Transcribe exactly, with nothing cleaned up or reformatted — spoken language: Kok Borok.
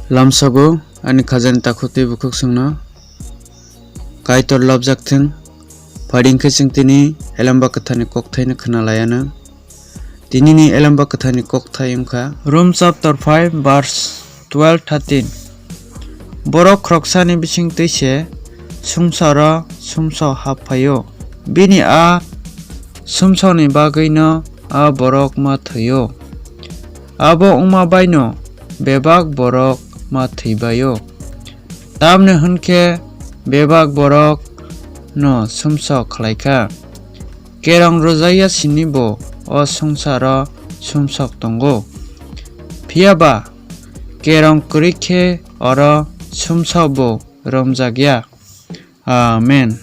Lamsogo ani khajani takhuk tei bukhuk chwngno Kaitor labjak thung. Phai di hwnkhe chwng tini Elembak Kwtharni kokthaino khna lai anw. Tinini Elembak Kwtharni kokthai wngkha Rom chapter five verse twelve thirteen. Borok khoroksani bisingtwi se sumsaro sumsok hap phaio. Bini a sumsokni bagwino a borok ma thwio. Abo wngma baino bebak borok ma thwibaio. Tamni hwnkhe bebak borok no sumsok khlaikha. Kerong rwjakya sinibo o swngcharo sumsok tongo. Phiya ba kerong kwrwi khe oro sumsokbo romjakya. Amen.